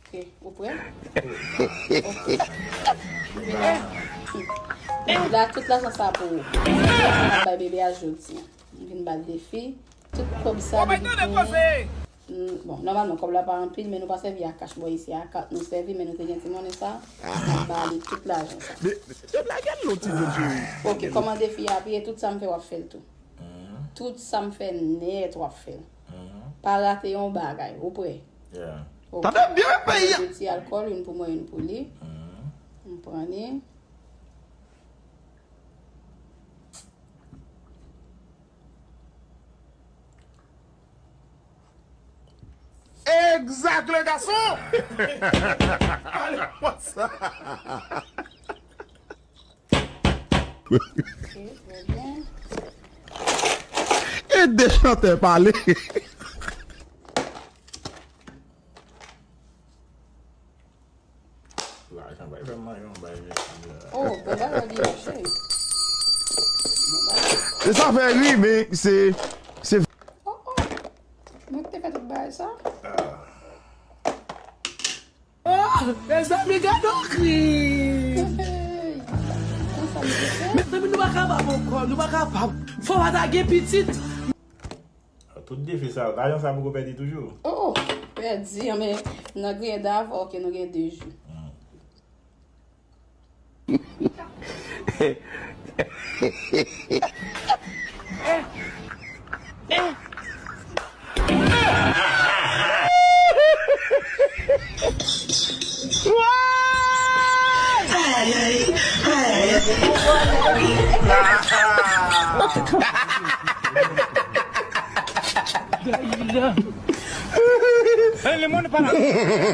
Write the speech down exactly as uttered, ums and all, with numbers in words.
Ok, ou prè? Ok. La, tout lajan sa pou ou. M ap bay bebe a jodi a. M vin ba l defi. Tout kòb sa li gen. Mm, bon, nòmalman, kòb la pa anpil, men nou pa sèvi ak kach bò isi a, kat nou sèvi, men nou te gen ti monnen sa, n ap ba li tout lajan sa. Men, men, yo lage l non, ti John Jerry. Ok, kòman defi a ap ye, tout sa m fè w ap fè l tou. Tout sa m fè nèt w ap fè l. Pa rate yon bagay, ou prè? Ok. Tande byen, peyi a. De ti alkòl, youn pou mwen, youn pou li. M pran li. Exact, le garçon! Ale konsa. Ok, trè byen. E de chantè pale. Lajan bay fè m manje yon bay mesye. Oh, bon bagay li ye, cheri. Bon bagay. E sa fè ri, men se, se... Oh, oh. Mwen ki te fè tout bagay sa? Ah. Oh, mezanmi, gade yon krim. Hey, konsa m te fè? Mezanmi, nou pa kapab ankò, nou pa kapab. Fò w pa ta gen pitit. Tout defi sa, lajan sa poko pèdi toujou? Oh, pèdi, men nan griyen dava, ok, nou gen de jou.